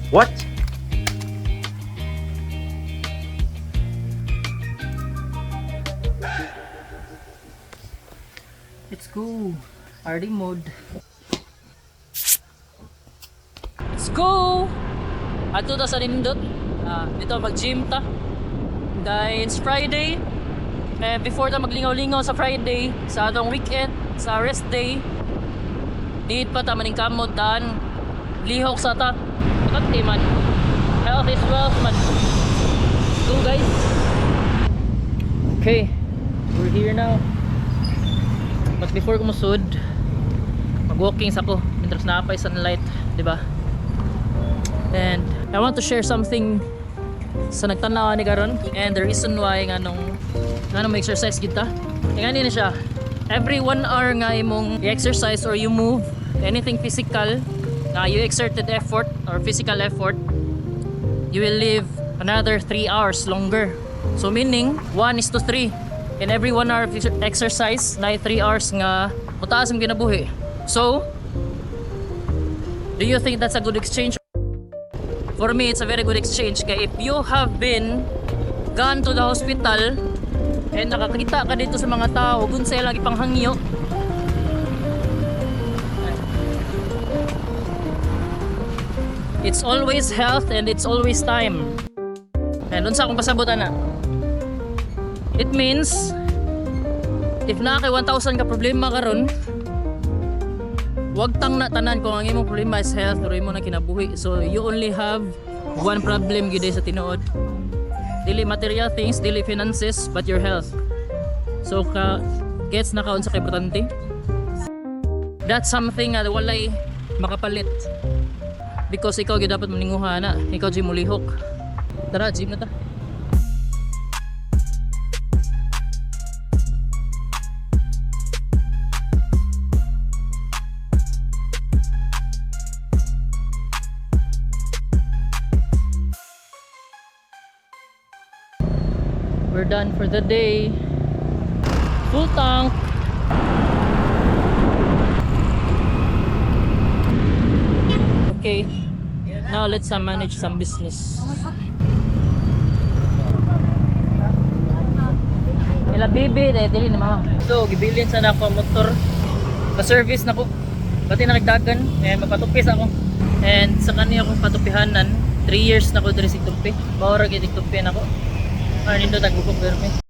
What? Let's go. RD mode. Let's go! Ato ta sa nindot. Ah, dito mag-gym ta. Dahil it's Friday. Eh, before ta maglingaw-lingaw sa Friday, sa atong weekend, sa rest day, need pa ta maning kamot daan. Lihok sa ta. Bakante man. Health is wealth man. Let's go, guys. Okay, we're here now. But before ko musud, mag-walking sa ko mientras naa pa'y sunlight, di ba? And I want to share something sa nagtanaw ni karon and the reason why nganong may exercise kita. Ngani na siya. Every 1 hour nga imong i-exercise or you move anything physical nga you exerted effort or physical effort, you will live another 3 hours longer. So meaning, 1 is to 3. In every 1 hour of exercise, na 3 hours nga mutaas ang kinabuhi. So, do you think that's a good exchange? For me, it's a very good exchange. Kaya if you have been gone to the hospital and nakakita ka dito sa mga tao, kung sila lagi panghangyo, it's always health and it's always time. And unsa akong pasabot ana? It means if naa kay 1,000 ka problema karon, wag tang na tanan kung ang imong problema is health or imo na kinabuhi. So you only have one problem gyud sa tinuod. Dili material things, dili finances, but your health. So ka gets na kaon sa kay importante. That's something nga walay makapalit. Because ikaw gyud dapat maninguha na, ikaw gyud mulihok. Tara, gym na ta. We're done for the day. Full tank. Okay. Now let's manage some business. Ila bibi, dahil dili na mama. So, gibilin sana ako ang motor. Pa-service na ko. Pati nakigdagan, eh, mapatupis ako. And sa kaniya akong patupihanan, 3 years na ko diri sig tupi. Maura gyud tupi na ko. Ah, nindot ang gugong permi.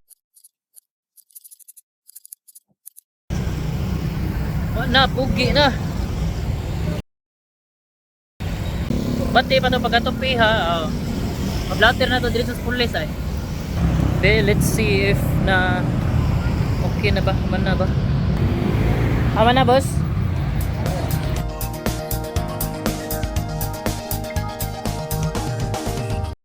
Wa na, pugi na. Bati pa to pagkatupi ha. Oh. Mablater na to diri sa pulis ay. Be, let's see if na okay na ba? Aman na ba? Aman na, boss?